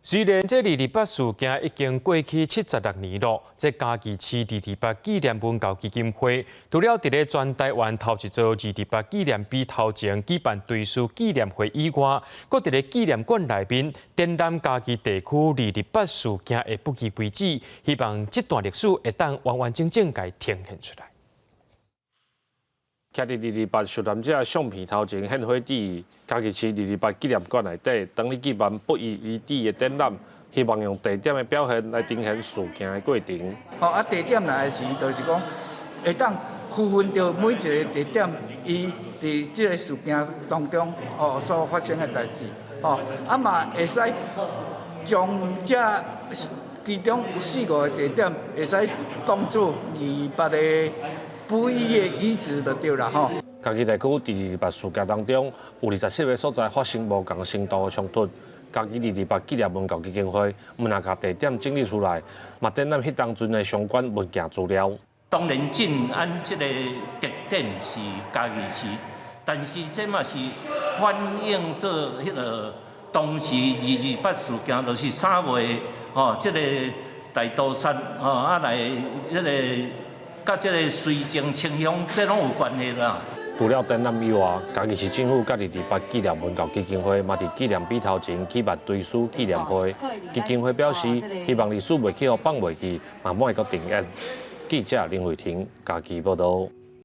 雖然這二二八事件已經過去76年囉，這嘉義市二二八紀念文教基金會除了佇咧全台灣頭一座二二八紀念碑頭前舉辦追思紀念會以外，閣佇咧紀念館內面展覽嘉義地區二二八事件的筆記規矩，希望這段歷史會當完完整整共呈現出來。徛佇二二八受難者相片頭前獻花致，嘉義市二二八紀念館內底，當日舉辦不遺遺址的展覽，希望用地點的表現來呈現事件的過程。吼啊，地點來的時，就是講會當區分著每一个地點，伊佇這个事件當中吼所發生的代誌，吼啊嘛會使將這其中有四五个地點，會使當做二二八的不一的遺址就對啦吼。嘉義地區佇二二八事件當中，有27个所在發生無仝程度的衝突。嘉義二二八紀念文教基金會毋但共地點整理出來，嘛展覽彼當陣的相關文件資料。當然，鎮安這個地點是嘉義市，但是這嘛是反映做彼个當時二二八事件，就是3月吼，這个大屠殺吼啊來這个。佮這个隨政清鄉，這攏有關係啦。除了展覽以外，嘉義市政府佮二二八紀念文教基金會嘛佇紀念碑頭前舉辦追思紀念會。基金會表示，希望歷史袂去予放袂記，嘛莫閣重演。記者林慧婷嘉義報道。